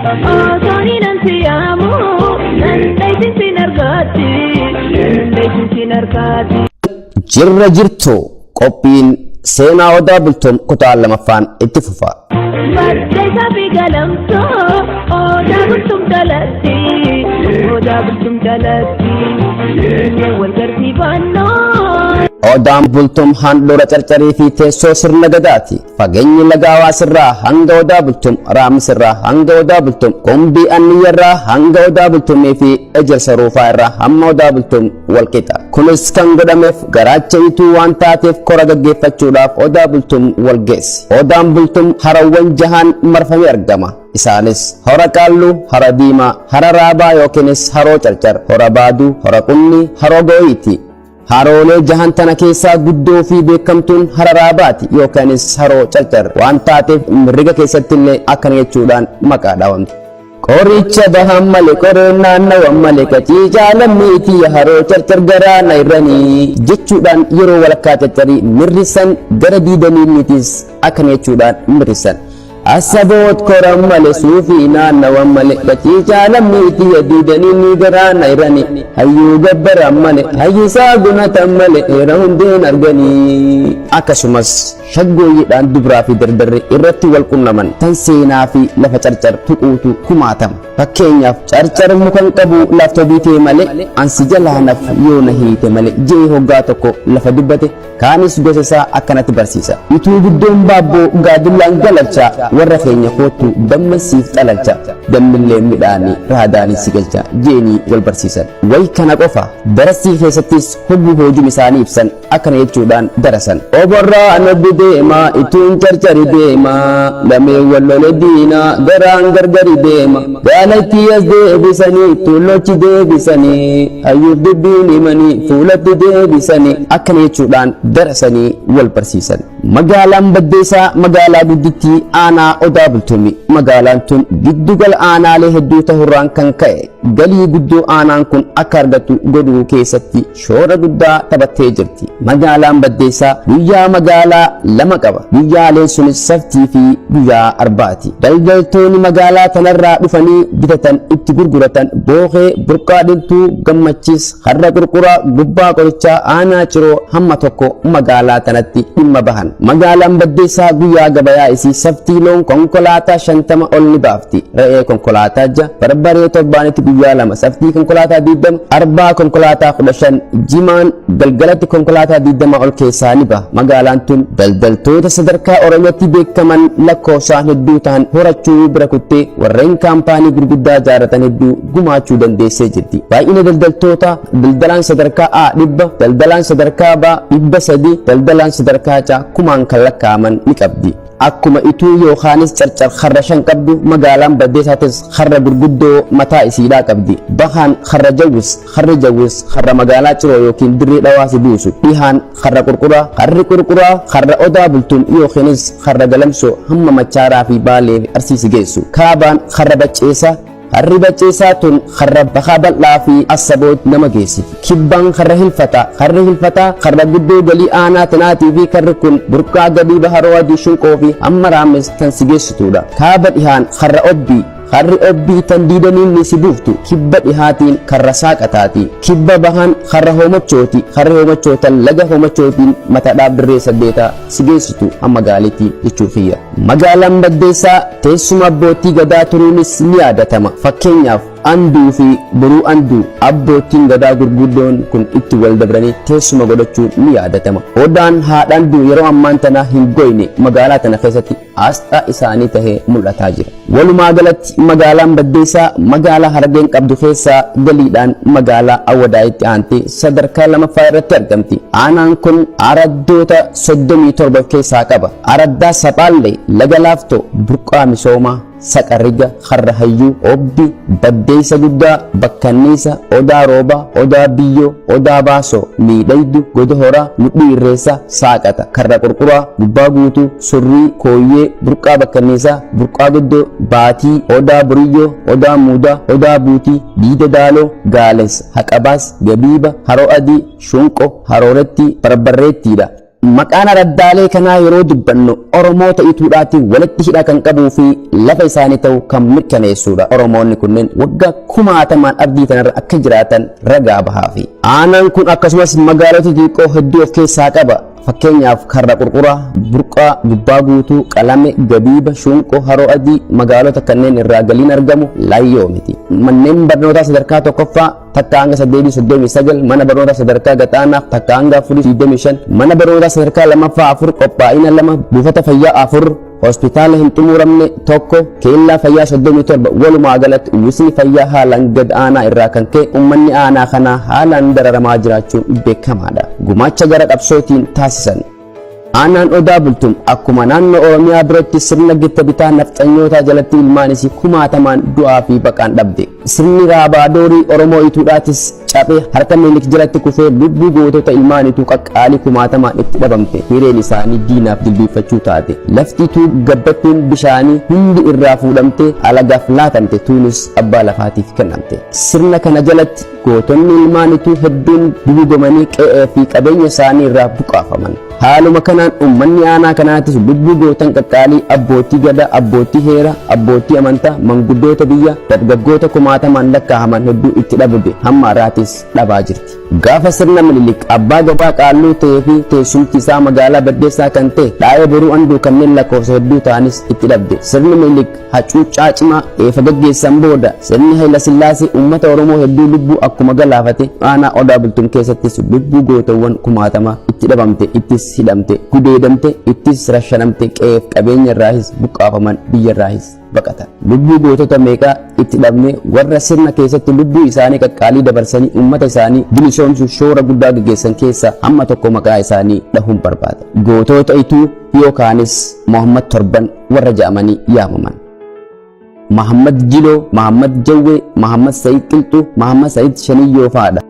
Osoon nan siyaamu dandeessin sin argaatti dandeessin sin argaatti. Jirra jirtu qophiin seenaa Odaa Bultum kutaa lamaffaan itti fufa. Baddeessaa fi galamsoo Odaa Bultum jalatti Odaa Bultum jalatti wal garsiifannoo. Odaan Bultum handhuura Carcarii fi teessoo sirna Gadaati. Fageenyi laga Hawaasirraa hanga Odaa Bultum, Raammisirraa hanga Odaa Bultum, Qumbii Anniyyarraa hanga Odaa Bultumii fi Ejersa Ruufaa irraa hamma Odaa Bultum walqixa. Kunis kan godhameef garaacha Ituu waan taateef kora gaggeeffachuudhaaf Odaa Bultum wal geessi. Odaan Bultum harawwan jahaan marfamee argama. Isaanis Hora Qaalluu, Hara Diimaa, Hara Raabaa yookiinis Haroo Carcar, Hora Baaduu, Hora Qunnii, Haroo Gooyiiti. Haroolee jahan tana keessaa guddoo fi beekamtuun Hara Raabaati yookaanis Haroo Carcar waan taateef mirriga keessattillee akkana jechuudhaan maqaa dhaawamti. Qoricha bahan male qoreen naannawan male qaciicaa lammii tiyya haroo Carcar garaa na irranii jechuudhaan yeroo walakkaa Carcarii mirrisan gara diidaniinnitis akkana jechuudhaan mirrisan. Asaboot koran male suufii naannawan male qaciicaa lammii tiyya diidaniinni garaa na irrani hayyuu gabbaran male hayyisaa gunatan male heera hundeen arganii. Akkasumas shaggooyyeedhaan dubraa fi dardarri irratti wal qunnaman tan seenaa fi lafa Carcar tuquutu kumaatama. Fakkeenyaaf Carcar mukan qabu lafto biitee male ansi jalaa naf yoo na hiite male je'ee hoggaa tokko lafa dubbate Kaanis gosa isaa akkanatti barsiisa. Ituu guddoon baabboo gaadullaan galalcha warra keenya koottu damman siif xalalcha dammillee midhaani raadaani si galcha jeenii wal barsiisan. Way kana qofa darassii keessattis hogguu hoojum isaanii ibsan akkana jechuudhaan darasan. Oborraa nobbi deema ituun carcari deema lameen wal lole diina garaan gargari deema gaalattii as deebisanii tuullochi deebisanii. Hayyuuf dubbiin himanii fuulatti deebisanii akkana jechuudhaan darasanii wal barsiisan. Magaalaan Baddeessaa magaalaa guddittii aanaa Odaa Bultumi. Magaalaan tun giddugala aanaalee hedduu tahurraan kan ka'e galii guddoo aanaan kun akka argattu godhuu keessatti shoora guddaa taphattee jirti. Magaalaan Baddeessaa guyyaa magaalaa lama qaba. Guyyaaleen sunis Saftii fi guyyaa Arbaati. Daldaltoonni magaalaa tanarraa dhufanii bitatan itti gurguratan Bookee, Burqaa Dhiltuu, Gammachiis, Karra Qurquraa, Gubbaa Qorichaa, Aanaa Ciroo hamma tokko magaalaa tanatti dhimma bahan. Magaalaan Baddeessaa guyyaa gabayaa isii Saftii loon konkolaataa 50 ol ni baafti. Re'ee konkolaataa 6, barbaree torbaanitti guyyaa 2, Saftii konkolaataa 20, Arbaa konkolaataa 15, Jimaan galgalatti konkolaataa 20 ol keessaa ni baha. Magaalaan tun daldaltoota sadarkaa Oromiyaatti beekaman lakkoofsaan hedduu tahan horachuu bira kuttee warreen kaampaanii gurguddaa ijaarratan hedduu gumaachuu dandeessee jirti. Baay'ina daldaltootaa, daldalaan sadarkaa A 100, daldalaan sadarkaa B 300, daldalaan sadarkaa C kumaan kan lakkaa'aman ni qabdi. Akkuma Ituu yookaanis Carcar karra 5 qabdu magaalaan Baddeesaatis karra gurguddoo mataa isiidhaa qabdi. Bahaan karra Jawwis, karri Jawwis karra magaalaa Ciroo yookiin Dirree Dhawaa si buusu. Dhihaan karra Qurquraa, karri Qurquraa karra Odaa Bultum yookiinis karra Galamsoo hamma Machaaraa fi Baalee fi Arsii si geessu. Kaabaan karra Bacceesaa, Karri Bacceesaa tun karra Baha Bal'aa fi Assaboot nama geessiti. Kibbaan karra Hilfataa, karri Hilfataa karra guddoo galii aanaa tanaatii fi karri kun burqaa Gabii Haroo Adii Shunqoo fi hamma Raammis tan si geessituudha. Kaaba dhihaan karra Obbii, karri Obbii tan diidaniinni si buuftu kibba dhihaatiin karra Saaqataati. Kibba bahaan karra Hoomachooti, karri Hoomachoo tan laga Hoomachootiin Matadhaaf Dirree Saddeetaa si geessitu hamma Gaaleetti jechuu kiyya. Magaalaan Baddeessaa teessuma abbootii Gadaa turuunis ni yaadatama. Fakkeenyaaf, Anduu fi Boruu Anduu abboottiin Gadaa gurguddoon kun itti wal dabranii teessuma godhachuun ni yaadatama. Odaan haadha Anduu yeroo ammaan tanaa hin goyne magaalaa tana keessatti aasxaa isaanii tahee mul'ataa jira. Walumaa galatti magaalaan Baddeessaa magaalaa Harargeen qabdu keessaa galiidhaan magaalaa Awwadaayitti aantee sadarkaa lamaffaa irratti argamti. Aanaan kun araddoota 37 of keessaa qaba. Araddaa Saphaallee, Laga Laaftoo, Burqaa Misoomaa, Saqa Riga, Karra Hayyuu, Obbi, Baddeessa Guddaa, Bakkanniisa, Odaa Roobaa, Odaa Biyyoo, Odaa Baasoo, Miidhaydu, Goda Horaa, Mudhii Irreessaa, Saaqata, Karra Qurquraa, Gubbaa Guutuu, Surrii, Kooyyee, Burqaa Bakkanniisaa, Burqaa Guddoo, Baatii, Odaa Buriyyoo, Odaa Muudaa, Odaa Buutii, Diida Daaloo, Gaalessa, Haqabaas, Gabiiba, Haroo Adii, Shunqo, Haroorettii, Barbarreettiidha. Maqaan araddaalee kanaa yeroo dubbannu Oromoota Ituudhaatiin walitti hidha kan qabuu fi lafa isaanii ta'uu kan mirkaneessuudha. Oromoonni kunneen waggaa kumaatamaan ardii tanarra akka jiraatan ragaa bahaafi. Aanaan kun akkasumas magaalota xixiqqoo hedduu of keessaa qaba. Fakkeenyaaf Karra Qurquraa, Burqaa, Gubbaa Guutuu, Qalame, Gabiiba, Shunqoo, Haroo Adii magaalota kanneen irraa galiin argamu laayyoo miti. Manneen barnootaa sadarkaa tokkoffaa takka hanga saddeetii 39, mana barnootaa sadarkaa gaxaanaa takka hanga afurii 25, mana barnootaa sadarkaa lammaffaa 4, qophaa'ina 2, buufata fayyaa 4, hospitaala hin xumuramne 1, keellaa fayyaa 37. Walumaa galatti uwwisni fayyaa haalaan gad aanaa irraa kan ka'e uummanni aanaa kanaa haalaan dararamaa jiraachuun beekamaadha. Gumaacha gara qabsootiin taasisan. Aanaan Odaa Bultum akkuma naannoo Oromiyaa birootti sirna gitta bitaa nafxanyootaa jalatti ilmaan isii kumaatamaan du'aa fi baqaan dhabde. Sirni Raabaa Doorii Oromoo Ituudhaatis caphee harka Minilik jalatti kufee lubbuu gootota ilmaan Ituu qaqqaalii kumaatamaan itti dhabamte. Hireen isaanii diinaaf jilbiiffachuu taate. Lafti Ituu gabbattuun bishaanii hundi irraa fuudhamtee alagaaf laatamte, tuunis abbaa lafaatiif kennamte. Sirna kana jalatti gootonni ilmaan Ituu hedduun dugugomanii qe'ee fi qabeenya isaanii irraa buqaafaman. Haaluma kanaan uummanni aanaa kanaatis lubbuu gootan qaqqaalii abbootii gadaa, abbootii heeraa, abbootii amantaa, manguddoota biyya, dargaggoota kumaatamaan lakkaa'aman hedduu itti dhabde, hamma har'aatis dhabaa jirti. Gaafa sirna Minilik abbaa gadaa qaalluu ta'ee fi teessumti isaa magaalaa Baddeessaa kan ta'e Dhaa'ee Boruu Anduu kanneen lakkoofsa hedduu ta'anis itti dhabde. Sirni Minilik hacuuccaa cimaa eefa gaggeessan booda sirni Hayila Sillaasee uummata Oromoo hedduu lubbuu akkuma galaafate, aanaa Odaa Bultum keessattis lubbuu gootawwan kumaatama itti dhabamte, ittis hidhamte, gudeedamte, ittis rashanamte, qe'eef qabeenya irraahis buqqaafaman, biyya irraahis baqatan. Lubbuu gootota meeqaa itti dhabne? Warra sirna keessatti lubbuu isaanii qaqqaalii dabarsanii uummata isaanii bilisoomsuuf shoora guddaa gaggeessan keessa hamma tokko maqaa isaanii dhahuun barbaada. Gootota Ituu yookaanis Mohammad Torban warra ja'amanii yaamaman. Mahammad Jiloo, Mahammad Jawwee, Mahammad Sa'iid Qilxuu, Mahammad Sa'iid Shaniyyoo fa'aadha.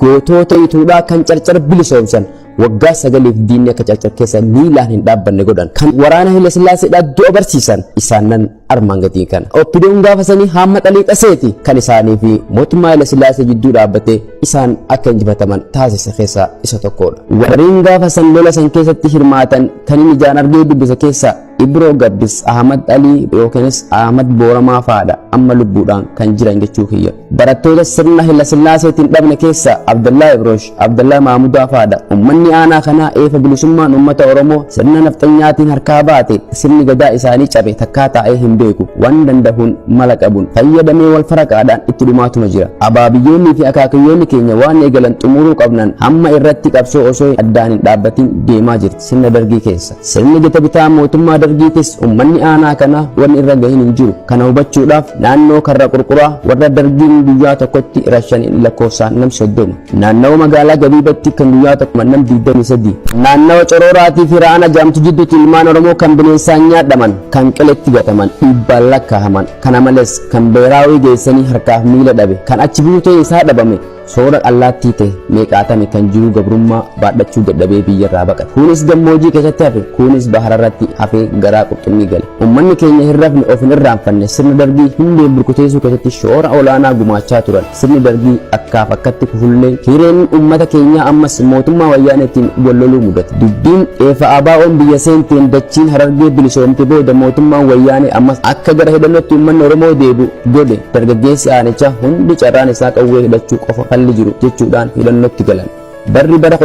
Gootota Ituudhaa kan Carcar bilisoomsan, waggaa 9f diinni akka Carcar keessa miilaan hin dhaabbanne godhan, kan waraana Haile Sillaaseedhaa du'a barsiisan isaanan armaan gadii kana. Oppidoon gaafa sanii hamma xalii xaseeti kan isaanii fi mootummaa Haile Sillaasee jidduu dhaabbatee isaan akka injifataman taasise keessaa isa tokkodha. Warreen gaafa san lola san keessatti hirmaatan kan inni ijaan argee dubbise keessaa Ibroo Gabbis, Ahmad Alii yookiinis Ahmad Booramaa fa'aadha, amma lubbuudhaan kan jiran jechuu kiyya. Barattoota sirna Haile Sillaaseetiin dhabne keessaa Abdallaa Ibroosh, Abdallaa Maamudaa fa'aadha. Uummanni aanaa kanaa eefa bilisummaan uummata Oromoo sirna nafxanyaatiin harkaa baate, sirni gadaa isaanii cabe takkaa taa'ee hin beeku. Waan dandahuun mala qabuun fayyadamee wal faraqaadhaan itti dhumaatuma jira. Abaabiyyoonnii fi akaakayyoonni keenya waan eegalan xumuruu qabnan hamma irratti qabsoo osoo addaan hin dhaabbatin deemaa jirti sirna Dargii keessa. Sirni gita bitaa mootummaa Dargiitis uummanni aanaa kanaa wanni irra gahin hin jiru. Kana hubachuudhaaf naannoo Karra Qurquraa warra Dargiin guyyaa tokkotti rashaniin lakkoofsaan nam 30. Naannawa magaalaa Gabiibatti kan guyyaa tokko nam 23. Naannawa Corooraatii fi Ra'ana Jaamtu jidduutti ilmaan Oromoo kan bineensaan nyaadhaman, kan qiletti gataman dhibbaan lakkaahaman. Kana malees kan beeraawii geessanii harkaaf miila dhabe, kan achi buutee isaa dhabame, soora allaattii ta'e meeqaatame kan jiruu gabrummaa baadhachuu dadhabee biyyarraa baqate. Kunis gammoojii keessatti hafe, kunis bahararratti hafee garaa qurxummii gale. Uummanni keenya hin rafne, of hin irraanfanne. Sirna Dargii hundeen burkuteessuu keessatti shoora olaanaa gumaachaa turan. Sirni Dargii akkaaf akkatti kufullee hireen uummata keenyaa ammas mootummaa Wayyaaneetiin wal loluu mudate. Dubbiin eefa ABO'n biyya seenteen dachiin Harargee bilisoomte booda mootummaan Wayyaanee ammas akka gara hidhannootti uummanni Oromoo deebi'u godhe. Dargaggeessi aanichaa hundi carraan isaa qawwee hidhachuu qofa falli jiru jechuudhaan hidhannootti galan. Barri bara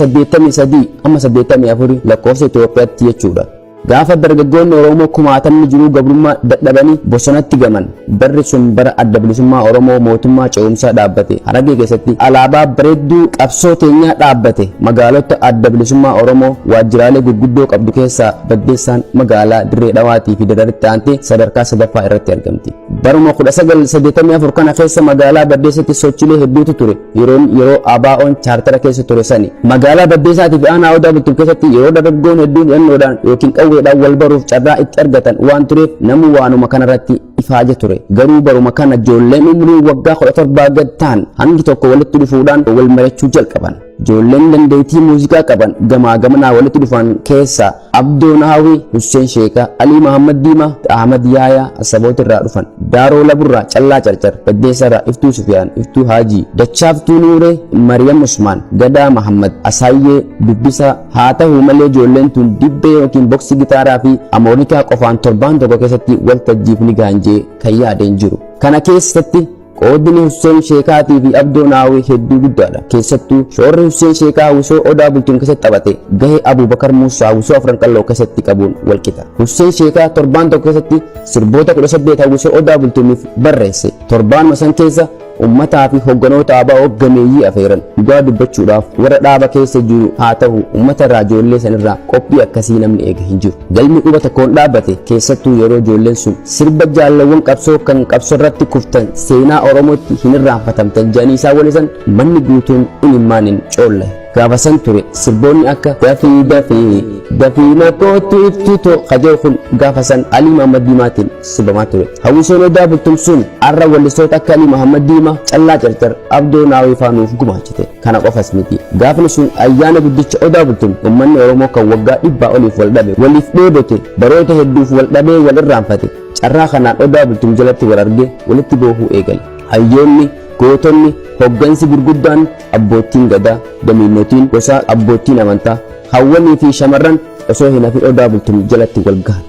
1983 amma 84 lakkoofsa Itoophiyaatti jechuudha. Gaafa dargaggoonni Oromoo kumaatamni jiruu gabrummaa dadhabanii bosonatti gaman, barri sun bara Adda Bilisummaa Oromoo mootummaa ce'umsaa dhaabbate Harargee keessatti alaabaa bareedduu qabsoo teenyaa dhaabbate. Magaalota Adda Bilisummaa Oromoo waajjiraalee gurguddoo qabdu keessaa Baddeessaan magaalaa Dirree Dhawaatii fi Dararitti aantee sadarkaa sadaffaa irratti argamti. Baruma 1984 kana keessa magaalaa Baddeessatti sochiilee hedduutu ture. Yeroon yeroo ABO'n chaartara keessa ture sani. Magaalaa Baddeessaatii fi aanaa Odaa Bultum keessatti yeroo dargaggoon hedduun hidhannoodhaan yookiin qawweedhaan wal baruuf carraa itti argatan waan tureef namni waanuma kanarratti ifaaja ture. Garuu baruma kana ijoolleen umriin waggaa 17 gad ta'an hangi tokko walitti dhufuudhaan wal mari'achuu jalqaban. Ijoolleen dandeettii muuziqaa qaban gamaa gamanaa walitti dhufan keessaa Abdoo Nahaawii, Husseen Sheekaa, Alii Mahammad Diimaa, Ahmad Yaayaa Asaboot irraa dhufan. Daaroo Laburraa, Callaa Carcar, Baddeessa irraa Iftuu Sufiyaan, Iftuu Haajii, Dachaaftuu Nuuree, Mariyam Usmaan, Gadaa Mahammad, Asaayyee, Dubbisaa, haa ta'u malee ijoolleen tun dibbee yookiin boksii gitaaraa fi amoonikaa qofaan torbaan tokko keessatti waltajjiif ni gaanjee kan yaadeen jiru. Kana keessatti qoodni Husseen Sheekaatii fi Abdoo Naawii hedduu guddaadha. Keessattuu shoorri Husseen Sheekaa hawwisoo Odaa Bultuun keessatti taphate gahee Abuubakar Muusaa hawwisoo Afran Qalloo keessatti qabuun walqixa. Husseen Sheekaa torbaan tokko keessatti sirboota 18 hawwisoo Odaa Bultuumiif barreesse. Torbaanuma san keessa ummataa fi hogganoota ABO gameeyyii afeeran. Dhugaa dubbachuudhaaf warra dhaaba keessa jiru haa ta'u ummata irraa ijoollee sanirraa qophii akkasii namni eege hin jiru. Galmi quba tokkoon dhaabbate keessattuu yeroo ijoolleen sun sirba jaallawwan qabsoo kan qabsorratti kuftan seenaa Oromootti hin irraanfatamtan jedhanii isaan walisan manni guutuun imimmaaniin coollahe. Gaafa san ture sirboonni akka dafii dafii dafii na kootu iftuu too kaja'u kun gaafa san Alii Mahammad Diimaatiin sirbamaa ture. Hawwisoon Odaa Bultum sun arra wallistoota akka Alii Mahammad Diimaa, Callaa Carcar, Abdoo Naawii faa nuuf gumaachite. Kana qofas miti. Gaafni sun ayyaana guddicha Odaa Bultum ummanni Oromoo kan waggaa dhibbaa oliif wal dhabe, waliif dheebote, baroota hedduuf wal dhabee wal irraanfate carraa kanaan Odaa Bultum jalatti wal argee walitti boohuu eegale. Hayyoonni, gootonni, hoggansi gurguddaan, abboottiin gadaa, damiinnotiin gosaa, abboottiin amantaa, hawwanii fi shamarran osoo hin hafin Odaa Bultum jalatti wal gahan.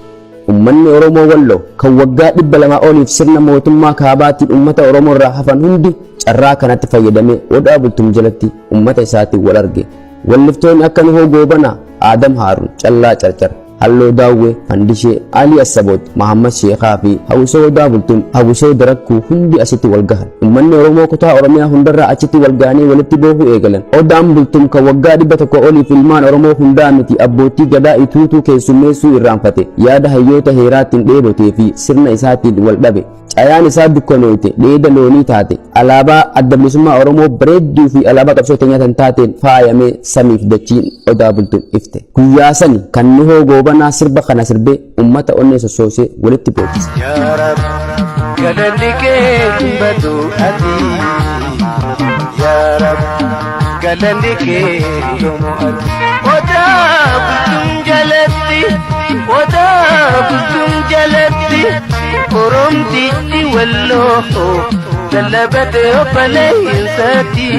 Ummanni Oromoo Walloo kan waggaa 200 oliif sirna mootummaa kaabaatiin ummata Oromoo irraa hafan hundi carraa kanatti fayyadamee Odaa Bultum jalatti ummata isaatiin wal arge. Walliftoonni akka Nuhoo Goobanaa, Aadam Haaruun, Callaa Carcar, Halloo Daawwee, Fandishee, Alii Assaboot, Mahammad Sheekhaa fi Hawwisoo Odaa Bultum, Hawwisoo Darakkuu hundi asitti wal gahan. Ummanni Oromoo kutaa Oromiyaa hundarraa achitti wal gahanii walitti boohuu eegalan. Odaan Bultum kan waggaa 100 oliif ilmaan Oromoo hundaa miti abboottii gadaa Ituutuu keessummeessuu irraanfate, yaada hayyoota heeraatiin dheebotee fi sirna isaatiin wal dhabe. Cayaan isaa dukkanooyte, dheeda loonii taate, alaabaa Adda Bilisummaa Oromoo bareedduu fi alaabaa qabsoo teenyaa tan taateen faayamee samiif dachiin Odaa Bultum ifte. Guyyaa sani kan Nuhoo Goobanaa sirba kana sirbee ummata onnee sossoosee walitti boochise. Yaa Rab galanni kee hin badu ati Yaa Rab galanni kee hin dhumu ati Odaa bultum jalatti odaa bultum jalatti Oromtichi walloo lallabate obboleessatti.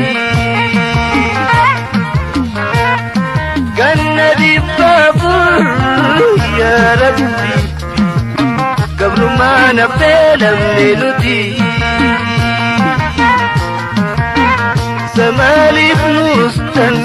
Ganna 400 yaa Rabbi gabrummaa naftee lamne nuti. Samaaliif nuustan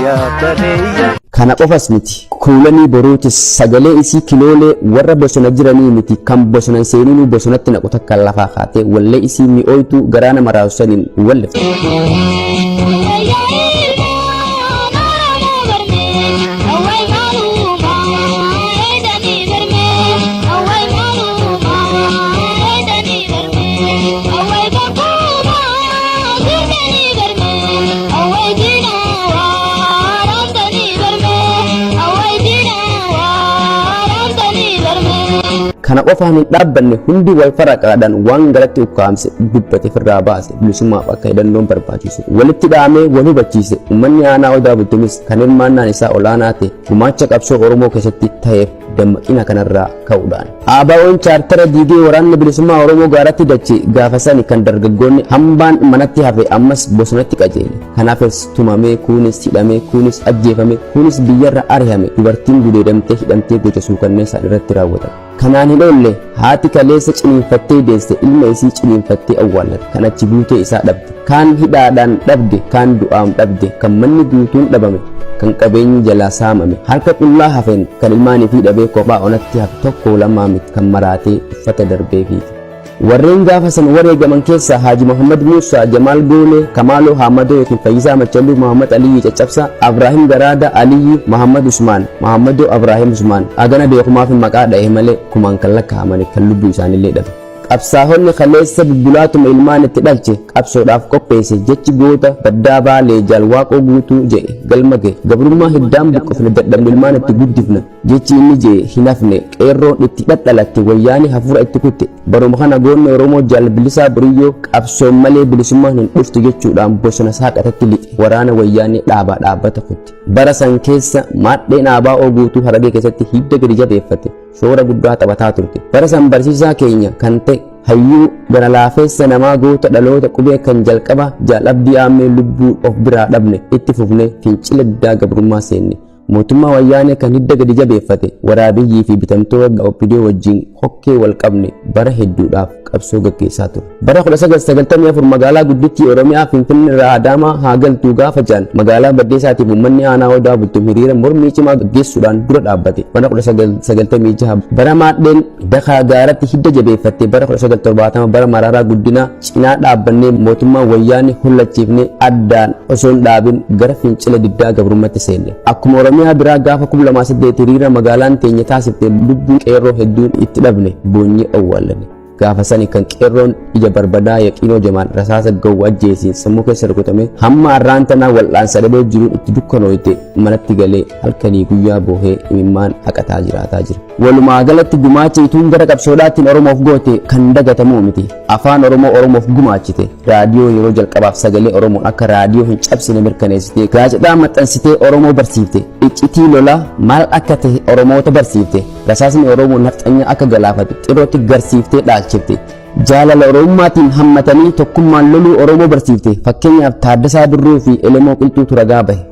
yaa baleeyya. Kana qofas miti. Kuulanii Boruutis sagalee isii kiloolee warra bosona jiranii miti kan bosona hin seeninuu bosonatti naqu takka lafaa kaatee wallee isii mi'ooytuu garaa nama raasu saniin wallifte. Kana qofaan hin dhaabbanne, hundi wal faraqaadhaan waan garatti ukkaamse dubbate firraa baase, bilisummaaf akka hidhannoon barbaachisu walitti dhaamee wal hubachiise. Ummanni aanaa Odaa Bultumis kan hirmaannaan isaa olaanaa ta'e gumaacha qabsoo Oromoo keessatti ta'eef dammaqina kanarraa ka'uudhaan. ABOn chaartara diigee waraanni bilisummaa Oromoo gaaratti dache gaafa sani kan dargaggoonni hambaan manatti hafe ammas bosonatti qajeele. Kan hafes tumamee, kuunis hidhamee, kuunis ajjeefame, kuunis biyyarra arihame, dubartiin gudeedamtee hidhamtee gocha suukanneessaan irratti raawwatame. Kanaan hin oolle, haati kaleessa ciniinfattee deesse ilma isii ciniinfattee awwaallatte kan achi buutee isaa dhabde. Kaan hidhaadhaan dhabde, kaan du'aam dhabde, kan manni guutuun dhabame, kan qabeenyi jalaa saamame, harka qullaa hafeen, kan ilmaanii fi dhabee kophaa onatti hafe tokko lamaa miti kan maraatee uffata darbee fiige. Warreen gaafa san wareegaman keessaa Haaji Muhammad Muusaa, Jamaal Goolee, Kamaaloo Haamadoo yookiin Fayyisaa Machaluu, Muhammad Aliyyii Caccabsaa, Abraahim Garaada, Aliyyi, Muhammad Usmaan, Muhammadoo Abraahim Usmaan, hagana beekumaafin maqaa dhahe malee kumaan kan lakkaa'amani kan lubbuu isaanillee dhabe. Qabsaahonni kaleessa bubbulaatuma ilmaan itti dhalche qabsoodhaaf qopheesse jechi goota baddaa Baalee Jaal Waaqoo Guutuu je'e galma gahe. Gabrummaa hiddaan buqqifne dadhabne ilmaan itti guddifna. Jechi inni jee hin hafne, qeerroon itti dhadhalatte, wayyaanii hafuura itti kutte. Baruma kana goonni Oromoo Jaal Bilisaa Boriyyoo qabsoon malee bilisummaan hin dhuftu jechuudhaan bosona saaqatatti lixe, waraana wayyaanii dhaabaa dhaabbata kutte. Bara san keessa maadheen ABO guutuu Harargee keessatti hidda gadi jabeeffate, shoora guddaa taphataa turte. Bara san barsiisaa keenya kan ta'e, hayyuu gara laafeessa namaa, goota dhaloota qubee kan jalqaba Jaal Abdii Aammee lubbuu of biraa dhabne. Itti fufne fincila diddaa gabrummaa seenne. Mootummaa wayyaanee kan hidda gadi jabeeffate, waraabiyyii fi bitamtoota OPDO wajjin hokkee wal qabne bara hedduudhaaf qabsoo gaggeessaa ture. Bara 1994 magaalaa guddittii Oromiyaa Finfinnee irraa Adaamaa haa galtuu gaafa jaan, magaalaa Baddeessaatiif uummanni aanaa Odaa Bultum hiriira mormii cimaa gaggeessuudhaan dura dhaabbate. Bara 1996 bara maadheen dakaa gaaratti hidda jabeeffatte, bara 1970 bara Mararaa Guddinaa cinaa dhaabbannee mootummaa wayyaanee hollachiifnee addaan osoo hin dhaabin gara fincila diddaa gabrummaatti seenne. Akkuma Oromiyaa biraa gaafa 2008 hiriira magaalaan teenya taasifte lubbuun qeerroo hedduun itti dhabne, boonyee owwaallanne. Gaafa sani kan qeerroon ija barbadaa Yaqiinoo Jamaal rasaasa gawwa ajjeesiin sammuu keessa rukutame, hamma arraan tanaa wal'aansa dhabee jiruun itti dukkanooyte, manatti galee halkanii guyyaa boohee imimmaan haqataa jiraataa jira. Walumaa galatti gumaacha Ituun gara qabsoodhaatiin Oromoof goote kan dagatamuu miti. Afaan Oromoo Oromoof gumaachite. Raadiyoo yeroo jalqabaaf sagalee Oromoon akka raadiyoo hin cabsine mirkaneessite. Gaazexaa maxxansitee Oromoo barsiifte. Iccitii lolaa maal akka ta'e Oromoota barsiifte. Rasaasni Oromoo nafxanyaa akka galaafatu xirootti garsiiftee dhaalchifte. Jaalala Oromummaatiin hammatanii tokkummaan loluu Oromoo barsiifte. Fakkeenyaaf Taaddasaa Birruu fi Elemoo Qilxuutu ragaa bahe.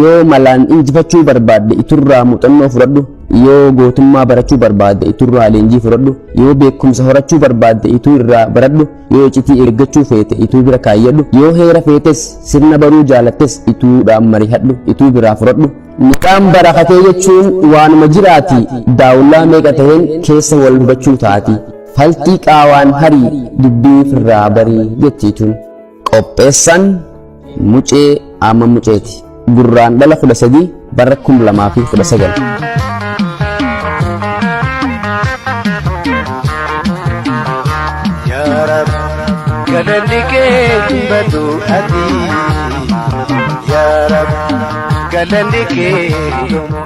Yoo malaan injifachuu barbaadde Iturraa muuxannoo fudhadhu. Yoo gootummaa barachuu barbaadde Iturraa leenjii fudhadhu. Yoo beekumsa horachuu barbaadde Ituu irraa baradhu. Yoo iccitii eeggachuu feete Ituu bira kaayyadhu. Yoo heera feetes sirna baruu jaalattes Ituudhaan marihadhu. Ituu biraa fudhadhu. Maqaan barakatee jechuun waanuma jiraati, daawullaa meeqa taheen keessa wal hubachuu taati. Faltii qaawaan harii, dubbii firraa barii jetti Ituun. Qopheessaan Mucee Amma Muceeti. Gurraan dhala 13 bara 2019. Yaa Rab, galanni kee hin badu ati. Yaa Rab, galanni kee hin dhumu.